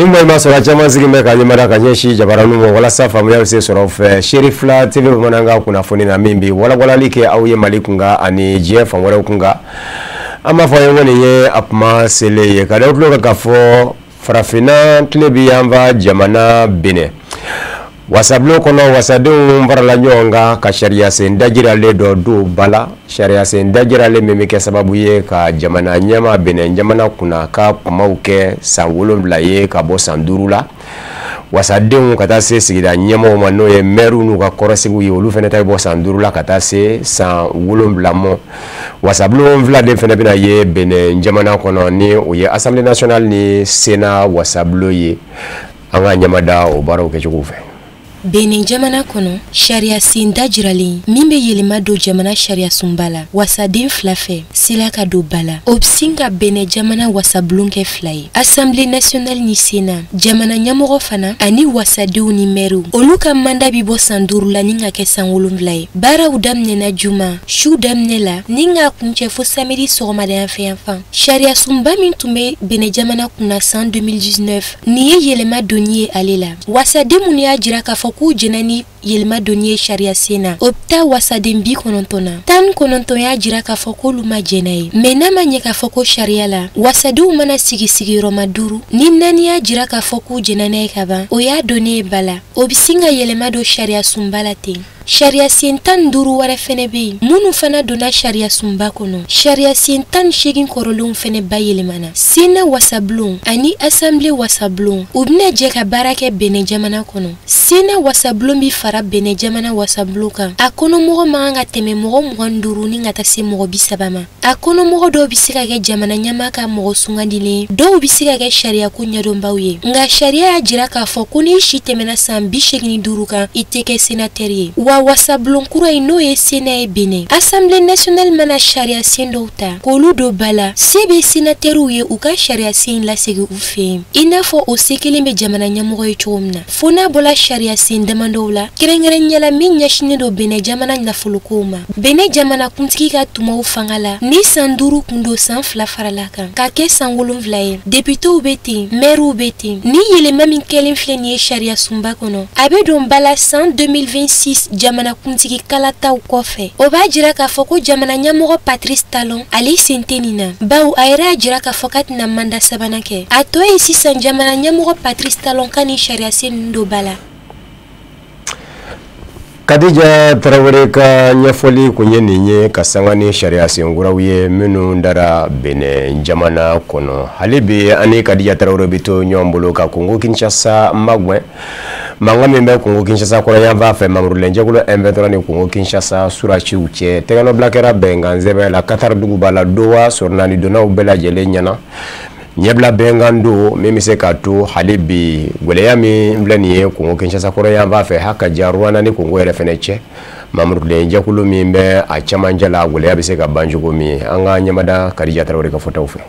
Ni maa ma sɔrɔ caman sigi bɛ ka ɲɛmada ka ɲɛsin jabaraninw ma walasa faamuya bɛ se sɔrɔ fɛ. Seeri fila TV bamanankan kunnafoni na min bɛ walawalali kɛ aw ye Mali kunkan ani diɲɛ fan wɛrɛw kunkan. An b'a fɔ aw ye ko nin ye a kuma selen ye ka da tulo kan k'a fɔ farafinna tile bi yanfan jamana Benin wasabulon kɔnɔ, wasadenw farala ɲɔgɔn kan ka sariyasen dajiralen dɔ don ba la, sariyasen dajiralen min bɛ kɛ sababu ye ka jamana ɲɛmaa Benin jamana kunna ka kumaw kɛ san 7 ye ka bɔ san 5 la. Wasadenw ka taa se sigida ɲɛmɔgɔw ma, n'o ye mɛriw n'u ka kɔrɔsigiw ye, olu fana ta bɔ san 5 la ka taa se san 7 ma. Wasabulon fila de fana bɛna ye Benin jamana kɔnɔ, ni o ye Assemblée nationale ni Sénat wasabulon ye. An ka ɲɛmada o baaraw kɛcogo fɛ. Benin jamana kɔnɔ, sariya sen dajiralen min bɛ yɛlɛma don jamana sariya sunba la, wasaden fila fɛ sela ka don ba la. O bɛ sin ka Benin jamana wasabulon kɛ fila ye, Assemblée nationale ni Sénat. Jamana ɲɛmɔgɔ fana ani wasadenw ni mɛriw, olu ka mandat bi bɔ san 5 la ni ka kɛ san 7 ye. Baaraw daminɛna juma su daminɛ la ni k'a kuncɛ fo samedi sɔgɔmada fɛ yanfan. Sariya sunba min tun bɛ Benin jamana kunna san 2019, nin ye yɛlɛma donni ye ale la. Wasaden minnu y'a jira k'a fɔ k'u jɛnna ni yɛlɛma donni ye sariya sen na, o bɛ taa wasaden 90 na, 19 y'a jira k'a fɔ k'olu ma jɛn n'a ye. Mɛ n'a ma ɲɛ k'a fɔ ko sariya la, wasadenw mana sigi sigiyɔrɔma duuru ni naani y'a jira k'a fɔ k'u jɛnna n'a ye ka ban, o y'a donnen ye ba la. O bɛ sin ka yɛlɛma don sariya sunba la ten. Sariya sen 15 wɛrɛ fɛnɛ bɛ yen minnu fana donna sariya sunba kɔnɔ. Sariya sen 18 kɔrɔlenw fɛnɛ bayɛlɛmana. Sénat wasabulon ani Assemblée wasabulon, u bɛna jɛ ka baara kɛ Benin jamana kɔnɔ. Sénat wasabulon bi fara Benin jamana wasabulon kan. A kɔnɔmɔgɔ man kan ka tɛmɛ mɔgɔ 25 ni ka taa se mɔgɔ 30 ma. A kɔnɔmɔgɔ dɔw bɛ se ka kɛ jamana ɲɛmaa ka mɔgɔ sugandilen, dɔw bɛ se ka kɛ sariyako ɲɛdɔnbaw ye. Nka sariya y'a jira k'a fɔ ko n'i si tɛmɛna san 85 kan, i tɛ kɛ sénateur ye. Wa wasabulon kura in, n'o ye Sénat ye Benin, Assemblée nationale mana sariya sen dɔw ta k'olu don ba la, se bɛ sénateurw ye u ka sariya sen lasegin u fɛ yen, i n'a fɔ o se kelen bɛ jamana ɲɛmɔgɔ ye cogo min na, fo n'a bɔla sariya sen damadɔw la, kɛrɛnkɛrɛnnenya la min ɲɛsinnen don Benin jamana nafolokow ma. Benin jamana kuntigi ka tumaw fanga la ni san 5 kun don, san 2 farala kan ka kɛ san 7 ye. Députéw bɛ ten, maires bɛ ten. Ni yɛlɛma min kɛlen filɛ nin ye sariya sunba kɔnɔ, a bɛ don ba la san 2026 jamana kuntigi kalataw kɔfɛ. O b'a jira k'a fɔ ko jamana ɲɛmɔgɔ Patrice Talon, ale sen tɛ nin na, bawo a yɛrɛ y'a jira k'a fɔ k'a tɛna mandat sabanan kɛ. A tɔ ye sisan jamana ɲɛmɔgɔ Patrice Talon ka nin sariya sen ninnu don ba la. Kadija Tarawele ka ɲɛfɔli kun ye nin ye ka sanga ni sariya senkuraw ye minnu dara Benin jamana kɔnɔ. Hali bi ani Kadija Tarawele bɛ to ɲɔgɔn bolo ka Kongo Kinshasa magwɛn. Mankan min bɛ Kongo Kinshasa kɔrɔyanfan fɛ, mamurulɛnjɛkulu M23 ni Kongo Kinshasa surasiw cɛ, tɛgɛnɔbila kɛra bɛnkan sɛbɛn la Qatar duguba la Doha, sɔrɔnani donnaw bɛɛ lajɛlen ɲɛna. Ɲɛbila bɛnkan don min bɛ se k'a to hali bi gɛlɛya min filɛ nin ye Kongo Kinshasa kɔrɔyanfan fɛ, ha ka ja Rwanda ni Kongo yɛrɛ fɛnɛ cɛ, mamurutilen jɛkulu min bɛ a cɛmancɛ la, gɛlɛya bɛ se ka ban cogo min. An ka ɲɛmada Kadija Tarawele ka fɔtaw fɛ.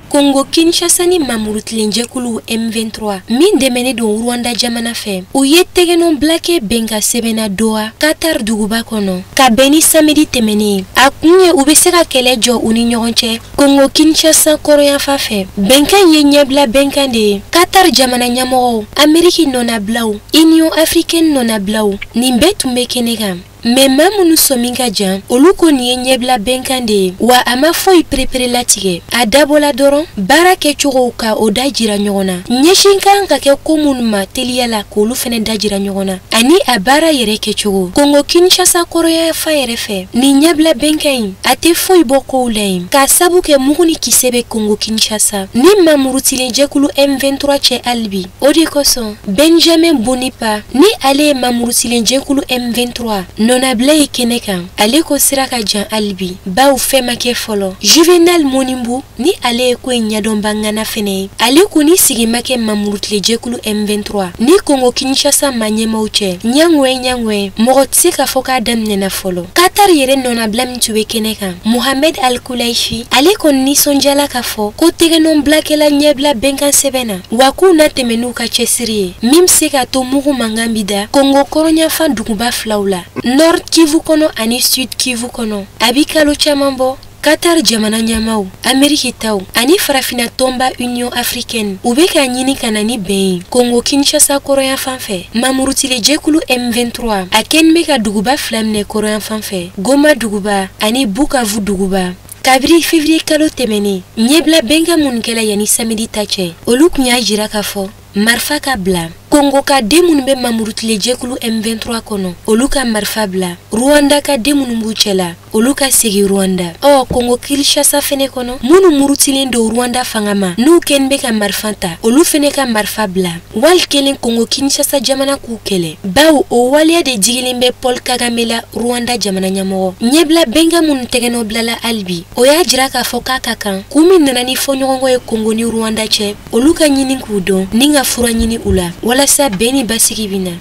Kongo Kinshasa ni mamurutilenjɛkulu M23 min dɛmɛnen don Rwanda jamana fɛ, u ye tɛgɛnɔbila kɛ bɛnkan sɛbɛnna Doha, Qatar duguba kɔnɔ, ka bɛn ni samedi tɛmɛnen ye. A kun ye u bɛ se ka kɛlɛ jɔ u ni ɲɔgɔn cɛ Kongo Kinshasa kɔrɔyanfan fɛ. Bɛnkan ye ɲɛbila bɛnkan de ye. Qatar jamana ɲɛmɔgɔw, Ameriki nɔnabilaw, Union africaine nɔnabilaw, nin bɛɛ tun bɛ kɛnɛ kan. Mɛ maa minnu sɔmi ka jan, olu ko nin ye ɲɛbila bɛnkan de ye, wa a ma foyi perepere latigɛ. A dabɔla dɔrɔn baara kɛcogow ka o da jira ɲɔgɔn na, ɲɛsin kan ka kɛ ko minnu ma teliya la, k'olu fɛnɛ da jira ɲɔgɔn na, ani a baara yɛrɛ kɛcogo. Kongo Kinshasa kɔrɔyanfan yɛrɛ fɛ, nin ɲɛbila bɛnkan in, a tɛ foyi bɔ kow la yen, k'a sabu kɛ mugu ni kisɛ bɛ Kongo Kinshasa ni mamurutilen jɛkulu M23 cɛ hali bi. O de kosɔn Benjamin Bonipa, ni ale ye mamurutilen jɛkulu M23 nɔnabila ye kɛnɛ kan, ale ko sira ka jan hali bi, bawo fɛn ma kɛ fɔlɔ. Juvenal Monimbu, ni ale ye ko in ɲɛdɔnba ŋana fɛnɛ ye, ale ko ni sigi ma kɛ mamurutile jɛkulu M23 ni Kongo Kinshasa ma ɲɛmaw cɛ, ɲaŋwɛ ɲaŋwɛ, mɔgɔ tɛ se k'a fɔ k'a daminɛna fɔlɔ. Qatar yɛrɛ nɔnabila min tun bɛ kɛnɛ kan, Mohamed Al-Khulaifi, ale kɔni nisɔndiyala k'a fɔ ko tɛgɛnɔbilakɛla ɲɛbila bɛnkan sɛbɛn na, wa k'u na tɛmɛ n'u ka cɛsiri ye min bɛ se k'a to mugu mankan bi da Kongo kɔrɔnyanfan duguba filaw la, Nord Kivu kɔnɔ ani Sud Kivu kɔnɔ. A bi kalo caman bɔ. Qatar jamana ɲɛmaaw, Ameriki taw ani farafinna tɔnba Union africaine, u bɛ ka ɲini ka na ni bɛn ye Kongo Kinshasa kɔrɔyan fan fɛ. Mamurutile jɛkulu M23, a kɛlen bɛ ka duguba fila minɛ kɔrɔyan fan fɛ, Goma duguba ani Bukavu duguba. Kabiri février kalo tɛmɛnen, ɲɛbila bɛnkan minnu kɛla yanni samedi ta cɛ, olu tun y'a jira k'a fɔ marifa ka bila. Kongo ka den minnu bɛ mamurutile jɛkulu M23 kɔnɔ, olu ka marifa bila. Rwanda ka den minnu b'u cɛla, olu ka segin Rwanda. Ɔ Kongo Kinshasa fɛnɛ kɔnɔ, minnu murutilen don Rwanda fanga ma, n'u kɛlen bɛ ka marifa ta, olu fɛnɛ ka marifa bila. Wali kelen Kongo Kinshasa jamana k'u kɛlɛ, bawo o waleya de jigilen bɛ Paul Kagame la, Rwanda jamana ɲɛmɔgɔ. Ɲɛbila bɛnkan minnu tɛgɛnɔ bilala hali bi, o y'a jira k'a fɔ k'a ka kan kun min nana ni fɔɲɔgɔnkɔ ye Kongo ni Rwanda cɛ, olu ka ɲini k'u dɔn ni ka fura ɲini u la walasa bɛn ni basigi bɛ na.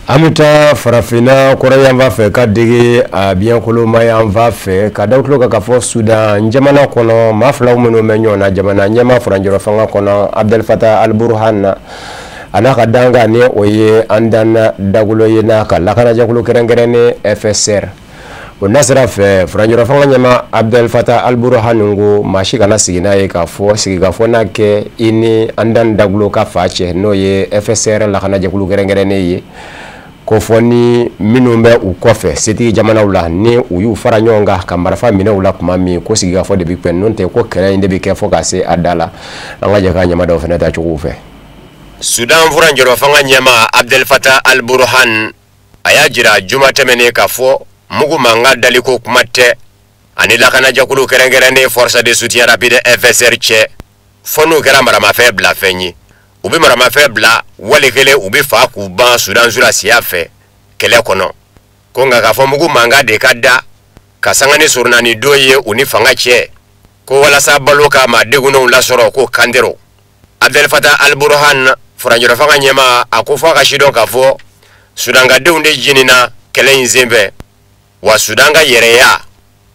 An bɛ taa farafinna kɔrɔyanfan fɛ ka dege a biɲɛkolomayanfan fɛ ka da tulo kan k'a fɔ Sudan jamana kɔnɔ, maa filaw minnu bɛ ɲɔgɔn na jamana ɲɛmaa furancɛrɔ fanga kɔnɔ Abdel Fattah al-Burhan a n'a ka dankan ni o ye Hamdan Dagalo ye n'a ka lakanajɛkulu kɛrɛnkɛrɛnnen FSR. O nasira fɛ, furancɛrɔ fanga ɲɛmaa Abdel Fattah al-Burhan ko maa si kana sigi n'a ye k'a fɔ sigikafɔ n'a kɛ i ni Hamdan Dagalo ka fa cɛ, n'o ye FSR lakanajɛkulu kɛrɛnkɛrɛnnen ye, ko fɔ ni minnu bɛ u kɔfɛ setigi jamanaw la, ni u y'u fara ɲɔgɔn kan ka marifa minɛ u la tuma min, ko sigikafɔ de bɛ kɛ, n'o tɛ ko kɛlɛ in de bɛ kɛ fo ka se a da la. An ka jɛ k'a ɲɛmadaw fana ta cogo fɛ. Sudan furancɛrɔ fanga ɲɛmaa Abdel Fattah al-Burhan a y'a jira juma tɛmɛnen k'a fɔ mugu mankan daliko kuma tɛ ani lakanajɛkulu kɛrɛnkɛrɛnnen Force de soutien rapide FSR cɛ, fo n'u kɛra maramafɛn bila fɛn ye. U bɛ maramafɛn bila, wali kelen u bɛ fa k'u ban Sudan surasiya fɛ kɛlɛ kɔnɔ. Ko nka k'a fɔ mugu mankan de ka da ka sanga ni surunani don ye u ni fanga cɛ, ko walasa balo ka maa degunnenw lasɔrɔ, ko kantero. Abdel Fattah al-Burhan furancɛrɔ fanga ɲɛmaa a ko fɔ a ka sidɔn k'a fɔ Sudankadenw de jenina kɛlɛ in senfɛ, wa Sudan ka yɛrɛya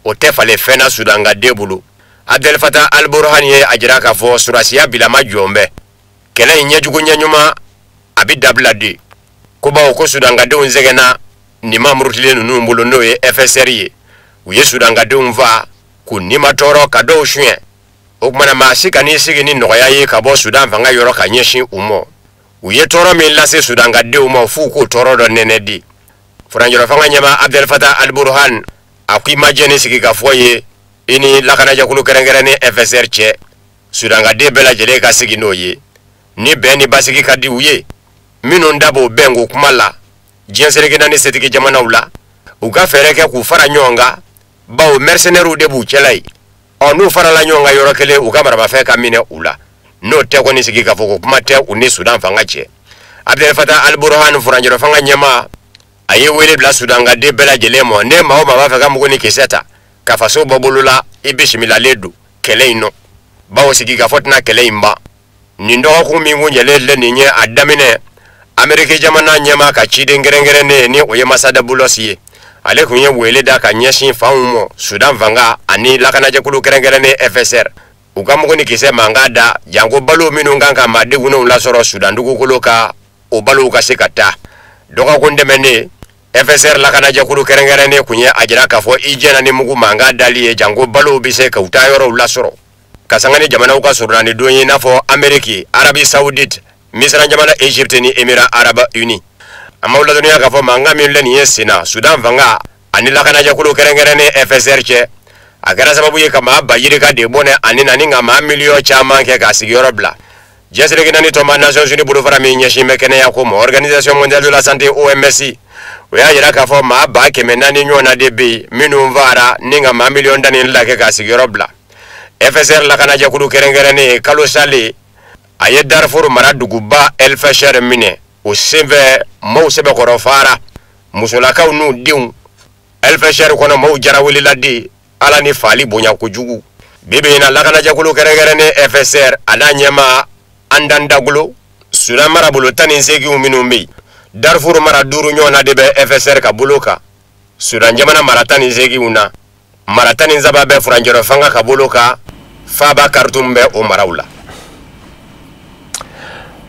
o tɛ falen fɛn na Sudankaden bolo. Abdel Fattah al-Burhan ye a jira k'a fɔ surasiya bilama jɔn bɛ kɛlɛ in ɲɛjugu ɲɛɲuman a bɛ dabila de, ko bawo ko Sudankadenw sɛgɛnna nin maa murutilen ninnu bolo, n'o ye FSR ye. U ye Sudankadenw fa k'u nima tɔɔrɔ ka dɔw suɲɛ. O kumana maa si kan'i sigi ni nɔgɔya ye ka bɔ Sudan fanga yɔrɔ ka ɲɛsin u ma. U ye tɔɔrɔ min lase Sudankadenw ma, f'u k'o tɔɔrɔ dɔ nɛnɛ di. Furancɛrɔ fanga ɲɛmaa Abdel Fattah al-Burhan a ko i ma jɛ ni sigikafɔ ye i ni lakanajɛkulu kɛrɛnkɛrɛnnen FSR cɛ, Sudankaden bɛɛ lajɛlen ka sigi n'o ye, ni bɛn ni basigi ka di u ye. Minnu da b'o bɛnko kuma la diɲɛ seleke naani setigi jamanaw la, u ka fɛɛrɛ kɛ k'u fara ɲɔgɔn kan, bawo mercenaires de b'u cɛla yen. Ɔ n'u farala ɲɔgɔn kan yɔrɔ kelen, u ka maramafɛn ka minɛ u la, n'o tɛ kɔni sigikafɔ ko kuma tɛ u ni Sudan fanga cɛ. Abdel Fattah al-Burhan furancɛrɔ fanga ɲɛmaa a ye wele bila Sudankaden bɛɛ lajɛlen ma, ne maa o maa b'a fɛ ka mugu ni kisɛ ta ka faso bɔ bolo la, i bisimilalen don kɛlɛ in nɔ, bawo sigikafɔ tɛna kɛlɛ in ban. Nin dɔgɔkun min kunjɛlen filɛ nin ye, a daminɛ Ameriki jamana ɲɛmaa ka ciden kɛrɛnkɛrɛnnen ni o ye Masada Boulos ye, ale tun ye wele da ka ɲɛsin fanw ma, Sudan fanga ani lakanajɛkulu kɛrɛnkɛrɛnnen FSR, u ka mugu ni kisɛ mankan da janko balo minnu kan ka maa degunnenw lasɔrɔ Sudan dugukolo kan, o balow ka se ka taa. Dɔgɔkun tɛmɛnen, FSR lakanajɛkulu kɛrɛnkɛrɛnnen tun ye a jira k'a fɔ i jɛna ni mugu mankan dali ye janko balow bɛ se k'u taa yɔrɔw lasɔrɔ, ka sanga ni jamanaw ka surunani don ye i n'a fɔ Ameriki, Arabie Saoudite, Misira jamana, Egypte ni Émirats Arabes Unis. An b'aw ladɔnniya k'a fɔ mankan min filɛ nin ye sen na Sudan fanga ani lakanajɛkulu kɛrɛnkɛrɛnnen FSR cɛ, a kɛra sababu ye ka maa ba yirika de bɔnɛ ani na ni ka maa miliyɔn caman kɛ k'a sigiyɔrɔ bila. Diɲɛ seleke naani tɔnba Nations Unies bolofara min ɲɛsin bɛ kɛnɛya ko ma, Organisation mondiale de la santé OMS, o y'a jira k'a fɔ maa 400,000 ɲɔgɔnna de bɛ yen minnu faara ni ka maa miliyɔn 12 kɛ k'a sigiyɔrɔ bila. FSR lakanajɛkulu kɛrɛnkɛrɛnnen kalo salen a ye Darfur mara duguba El Fasher minɛ, o senfɛ maaw sɛbɛkɔrɔ faara, musolakaw n'u denw. El Fasher kɔnɔ maaw jarawulila de ala ni faali bonya kojugu. Bi bi in na lakanajɛkulu kɛrɛnkɛrɛnnen FSR a n'a ɲɛmaa Hamdan Dagalo, Sudan marabolo 18 minnu bɛ yen, Darfur mara 5 ɲɔgɔnna de bɛ FSR ka bolo kan. Sudan jamana mara 18 na, mara 13 bɛ furancɛrɔ fanga ka bolo kan, faaba Khartoum bɛ o maraw la.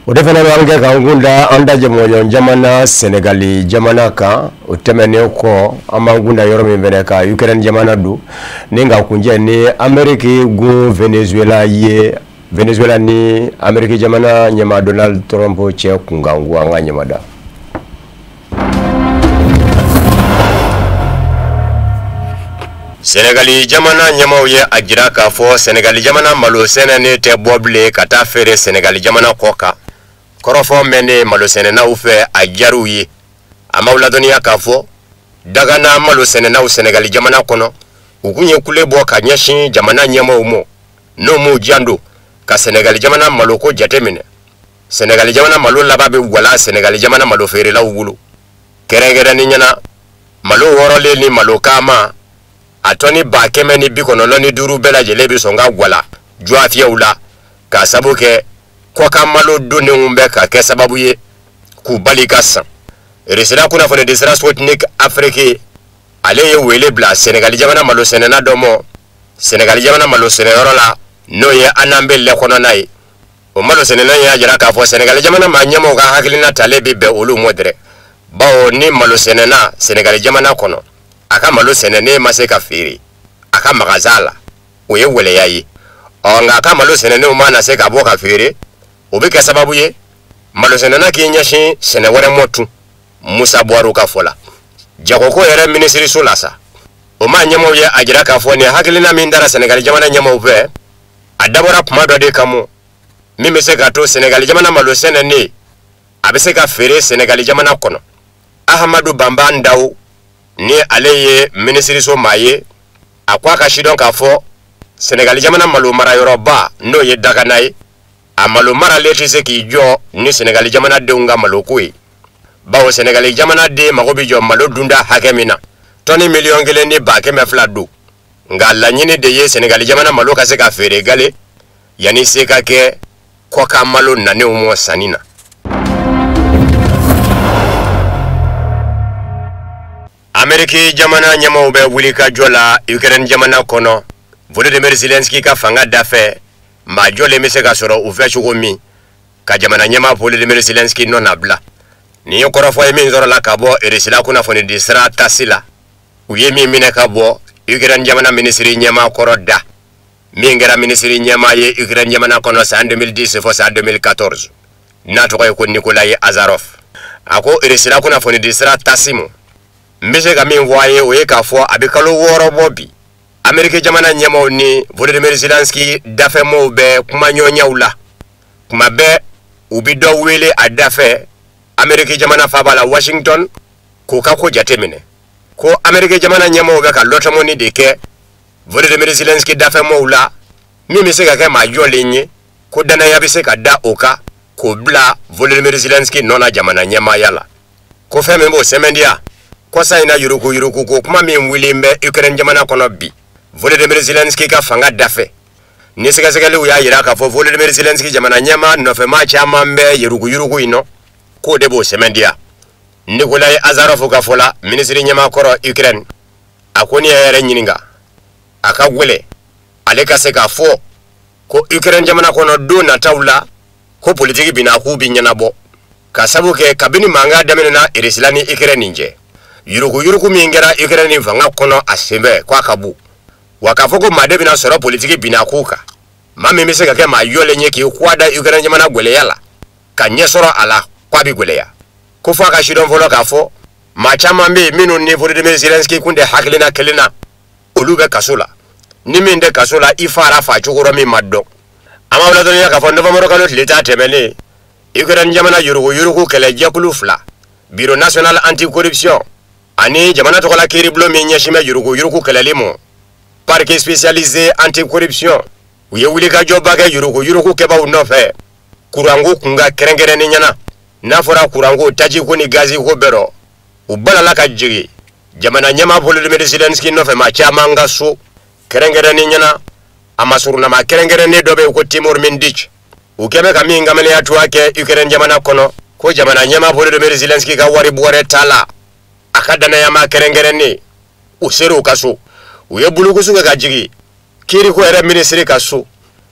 O de fana b'an kɛ k'an kun da an da jɛmɔgɔɲɔgɔn jamana Senegali jamana kan. O tɛmɛnen kɔ, an b'an kun da yɔrɔ min fɛnɛ ka Ukraine jamana don ni ka kuncɛ ni Amérique gun Venezuela ye, Venezuela ni Amérique jamana ɲɛmaa Donald Trump cɛ kunkanko. An ka ɲɛmada. Senegali jamana ɲɛmaaw ye a jira k'a fɔ Senegali jamana malo sɛnɛnen tɛ bɔ bilen ka taa feere Senegali jamana kɔ kan. Kɔrɔfɔ mɛnnen malo sɛnɛnaw fɛ, a diyar'u ye. A m'aw ladɔnniya k'a fɔ Dagana malo sɛnɛnaw Senegali jamana kɔnɔ, u kun ye kule bɔ ka ɲɛsin jamana ɲɛmaaw ma, n'o m'u janto ka Senegali jamana maloko jateminɛ. Senegali jamana malo laban bɛ wala Senegali jamana malo feerelaw bolo, kɛrɛnkɛrɛnnenya na malo wɔrɔlen ni malo kaama, a tɔni 195 bɛɛ lajɛlen bɛ sɔn ka wala juwafiyɛw la, k'a sabu kɛ kɔkan malo donnenw bɛ ka kɛ sababu ye k'u bali ka san. Irisila kunnafoni sira Sputnik Afrique, ale ye wele bila Senegali jamana malo sɛnɛna dɔ ma Senegali jamana malo sɛnɛyɔrɔ la, n'o ye Anambé lɛ kɔnɔna ye. O malo sɛnɛna y'a jira k'a fɔ Senegali jamana maa ɲɛmaaw ka hakilina talen bɛ bɛn olu ma dɛrɛ, bawo ni malo sɛnɛna Senegali jamana kɔnɔ, a ka malo sɛnɛnen ma se ka feere a ka magasin la, o ye waleya ye. Ɔ nka a ka malo sɛnɛnenw ma na se ka bɔ ka feere, o bɛ kɛ sababu ye malo sɛnɛna k'i ɲɛsin sɛnɛ wɛrɛ mɔ tun. Musa Buwaru ka fɔ la, jagoko yɛrɛ minisiriso la sa, o maa ɲɛmaaw ye a jira k'a fɔ nin hakilina min dara Senegali jamana ɲɛmaaw fɛ, a dabɔra kuma dɔ de kama min bɛ se ka to Senegali jamana malo sɛnɛnen a bɛ se ka feere Senegali jamana kɔnɔ. Ahamadu Banba Ndaw, ni ale ye minisiriso maa ye, a ko a ka sidɔn k'a fɔ Senegali jamana malo marayɔrɔba, n'o ye Dagana ye, a malo maralen tɛ se k'i jɔ ni Senegali jamanadenw ka maloko ye, bawo Senegali jamanaden mago bɛ jɔ malo dunda hakɛ min na, tɔni 1,2 miliyɔn don. Nka laɲini de ye Senegali jamana malo ka se ka feere gale yanni se ka kɛ kɔkan malo nanenw mɔ sanni na. Ameriki jamana ɲɛmaaw bɛ wuli ka jɔ la Ukraine jamana kɔnɔ, Volodymyr Zelensky ka fanga dafɛ, maa jɔlen bɛ se ka sɔrɔ u fɛ cogo min ka jamana ɲɛmaa Volodymyr Zelensky nɔ nabila. Nin ye kɔrɔfɔ ye min sɔrɔla ka bɔ Irisila kunnafonidi sira TASS la, u ye min minɛ ka bɔ Ukraine jamana minisiri ɲɛmaa kɔrɔ da, min kɛra minisiri ɲɛmaa ye Ukraine jamana kɔnɔ san 2010 fɔ san 2014, n'a tɔgɔ ye ko Nikolai Azarov. A ko Irisila kunnafonidi sira TASS ma, n bɛ se ka min fɔ a ye, o ye k'a fɔ a bɛ kalo 6 bɔ bi, Ameriki jamana ɲɛmaaw ni Volodymyr Zelensky dafɛmɔgɔw bɛ kumaɲɔgɔnyaw la. Kuma bɛɛ u bɛ dɔ wele a dafɛ Ameriki jamana faaba la Washington k'u ka ko jateminɛ, ko Ameriki jamana ɲɛmaaw bɛ ka lɔtɔmɔni de kɛ Volodymyr Zelensky dafɛmɔgɔw la, min bɛ se ka kɛ maa jɔlen ye ko danaya bɛ se ka da o kan k'o bila Volodymyr Zelensky nɔ na jamana ɲɛmaaya la. Ko fɛn min b'o sɛmɛndiya, kɔsa in na yuruku yuruku ko kuma min wulilen bɛ Ukraine jamana kɔnɔ bi Volodymyr Zelensky ka fanga dafɛ, ni sɛgɛsɛgɛliw y'a jira k'a fɔ Volodymyr Zelensky jamana ɲɛmaa nɔfɛmaa caman bɛ yuruku yuruku in nɔ, k'o de b'o sɛmɛndiya. Nikolai Azarov ka fɔ la, minisiri ɲɛmaa kɔrɔ Ukraine, a ko n'i y'a yɛrɛ ɲininka, a ka gwɛlɛ ale ka se k'a fɔ ko Ukraine jamana kɔnɔ don nataw la ko politiki bina k'u bi ɲɛnabɔ, ka sabu kɛ kabini mankan daminɛna Irisila ni Ukraine nin cɛ, yuruku yuruku min kɛra Ukraine fanga kɔnɔ a senfɛ, k'a ka bon wa k'a fɔ ko maa de bɛna sɔrɔ politiki bina k'u kan, maa min bɛ se ka kɛ maa jɔlen ye k'i kɔ da Ukraine jamana gwɛlɛya la ka ɲɛ sɔrɔ a la, k'a bɛ gwɛlɛya. Ko fɔ a ka sidɔn fɔlɔ k'a fɔ maa caman bɛ yen minnu ni Volodymyr Zelensky kun tɛ hakilina kelen na, olu bɛ kaso la, ni min tɛ kaso la, i fara fa cogo min ma dɔn. An b'aw ladɔnniya k'a fɔ novembre kalo tile 10 tɛmɛnen, Ukraine jamana yuruku yuruku kɛlɛ jɛkulu fila, Bureau national anticorruption ani jamana tɔgɔla kiiribulon min ɲɛsin bɛ yuruku yuruku kɛlɛli ma, parquet spécialisé anticorruption, u ye wulikajɔba kɛ yuruku yuruku kɛbaw nɔfɛ kuranko kunkan, kɛrɛnkɛrɛnnen ɲɛna n'a fɔra kuranko, tajiko ni gaziko bɛɛ rɔ. U balala ka jigin jamana ɲɛmaa Volodymyr Zelensky nɔfɛ maa caman ka so, kɛrɛnkɛrɛnnen ɲɛna a masurunama kɛrɛnkɛrɛnnen dɔ bɛ yen ko Timur Mindich, u kɛ bɛ ka min kamalenya tuwa kɛ Ukraine jamana kɔnɔ, ko jamana ɲɛmaa Volodymyr Zelensky ka wari bɔrɛ t'a la, a ka danayama kɛrɛnkɛrɛnnen. U ser'u ka so, u ye bulukusu kɛ ka jigin kiiriko yɛrɛ minisiri ka so,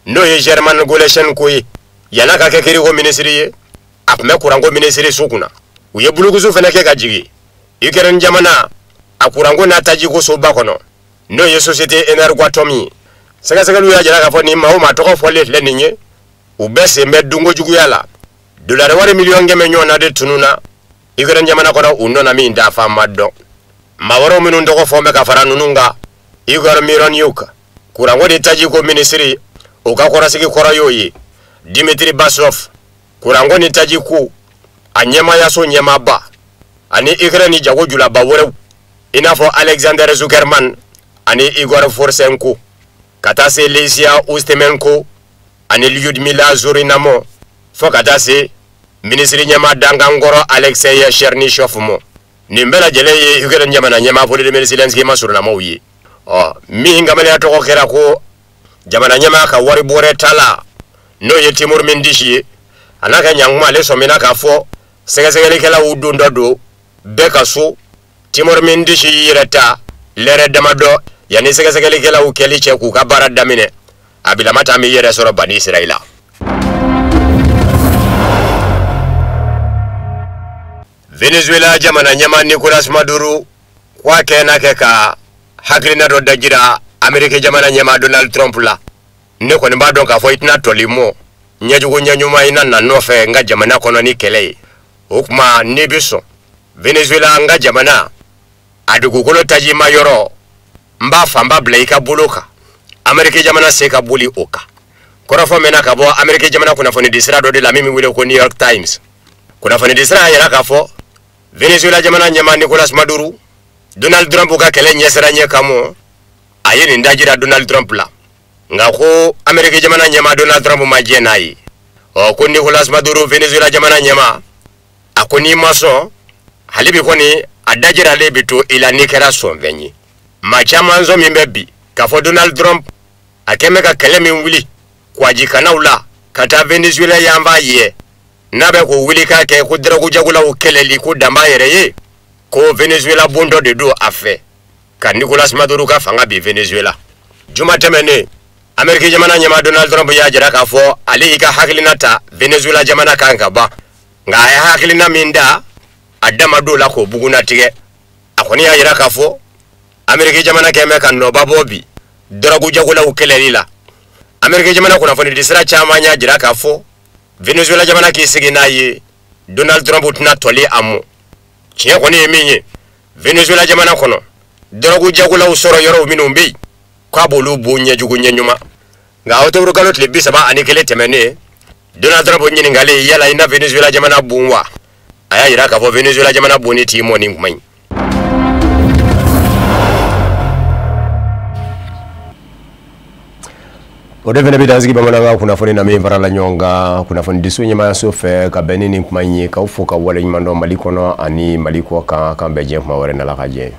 n'o ye German Galushchenko ye. Yan'a ka kɛ kiriko minisiri ye, a tun bɛ kuranko minisiri so kunna. U ye bulukusu fana kɛ ka jigin Ukraine jamana a kuranko n'a tajiko soba kɔnɔ, n'o ye société Energoatom ye. Sɛgɛsɛgɛliw y'a jira k'a fɔ nin maa o maa tɔgɔ fɔlen filɛ nin ye, u bɛɛ sen bɛ dunko juguya la. Dolari wari 100 miliyɔn ɲɔgɔnna de tununna Ukraine jamana kɔnɔ, u nɔ na min dafa ma dɔn. Maa wɛrɛw minnu tɔgɔ fɔ bɛ ka fara ninnu kan, Igor Mironiuk, kuranko ni tajiko minisiri, o ka kɔrɔsigi kɔrɔ y'o ye. Dimitri Basov, kuranko ni tajiko a ɲɛmaayaso ɲɛmaaba, ani Ukraine ni jago julaba wɛrɛw, i n'a fɔ Alexander Zuckerman ani Igor Forsenko, ka taa se Lesia Ustemenko ani Lyudmila Zorinamo, fo ka taa se minisiri ɲɛmaa dankankɔrɔ Alexei Chernyshov ma. Nin bɛɛ lajɛlen ye Ukraine jamana ɲɛmaa Volodymyr Zelensky masurunamaw ye. Ɔ min kamalenya tɔgɔ kɛra ko jamana ɲɛmaa ka wari bɔrɛ ta la, n'o ye Timur Mindich ye, a n'a ka ɲankuma, ale sɔmina k'a fɔ sɛgɛsɛgɛlikɛlaw don dɔ don bɛɛ ka so. Timur Mindich y'i yɛrɛ ta lɛrɛ damadɔ yanni sɛgɛsɛgɛlikɛlaw kɛli cɛ k'u ka baara daminɛ. A bilama taa m'i yɛrɛ sɔrɔ bani Israɛla. Venezuela jamana ɲɛmaa Nicolas Maduro ko a kɛ n'a kɛ ka hakilina dɔ dajira Ameriki jamana ɲɛmaa Donald Trump la. Ne kɔni b'a dɔn k'a fɔ i tɛna tɔli mɔ ɲɛjugu ɲɛɲuman i na na nɔfɛ n ka jamana kɔnɔ ni kɛlɛ ye. O tuma, n'i bɛ sɔn, Venezuela, n ka jamana a dugukolo tajima yɔrɔ, n b'a fanba bila i ka bolo kan. Ameriki jamana se ka boli o kan. Kɔrɔfɔ mɛnna ka bɔ Ameriki jamana kunnafonidi sira dɔ de la min bɛ wele ko New York Times. Kunnafonidi sira y'a yira k'a fɔ Venezuela jamana ɲɛmaa Nicolas Maduro, Donald Trump ka kɛlɛ ɲɛsira ɲɛ kama, a ye nin dajira Donald Trump la. Nka ko Ameriki jamana ɲɛmaa Donald Trump ma jɛ n'a ye. Ɔ ko Nicolas Maduro, Venezuela jamana ɲɛmaa, a ko n'i ma sɔn hali bi kɔni, a dajiralen bɛ to i la n'i kɛra sɔnfɛn ye. Maa caman sɔn min bɛ bi k'a fɔ Donald Trump a kɛn bɛ ka kɛlɛ min wuli kwajikanaw la ka taa Venezuela yanfan ye, n'a bɛ k'o wuli k'a kɛ ko dɔrɔgu jagolaw kɛlɛli ko dan b'a yɛrɛ ye, ko Venezuela bon dɔ de don a fɛ ka Nicolas Maduro ka fanga bin Venezuela. Juma tɛmɛnen, Ameriki jamana ɲɛmaa Donald Trump y'a jira k'a fɔ ale y'i ka hakilina ta Venezuela jamana kan ka ban. Nka a ye hakilina min da, a dama don la k'o bugunnatigɛ. A kɔni y'a jira k'a fɔ Ameriki jamana kɛn bɛ ka nɔba bɔ bi dɔrɔgu jagolaw kɛlɛli la. Ameriki jamana kunnafonidi sira caman y'a jira k'a fɔ Venezuela jamana k'i sigi n'a ye, Donald Trump tɛna tɔli a mɔ. Tiɲɛ kɔni ye min ye, Venezuela jamana kɔnɔ dɔrɔgu jagolaw sɔrɔ yɔrɔw minnu bɛ yen, k'a b'olu bon ɲɛjugu ɲɛɲuman. Nka octobre kalo tile 31 tɛmɛnen, Donald Trump ɲininkalen yala i na Venezuela jamana bon wa, a y'a jira k'a fɔ Venezuela jamana bonni t'i mɔ nin kuma in. O de fana bɛ dansigi bamanankan kunnafoni na min farala ɲɔgɔn kan kunnafonidiso ɲɛmaayaso fɛ ka bɛn ni nin kuma in ye. K'aw fo ka waleɲuman dɔn Mali kɔnɔ ani Mali kɔ kan. K'an bɛn diɲɛ kuma wɛrɛ n'Ala ka jɛ.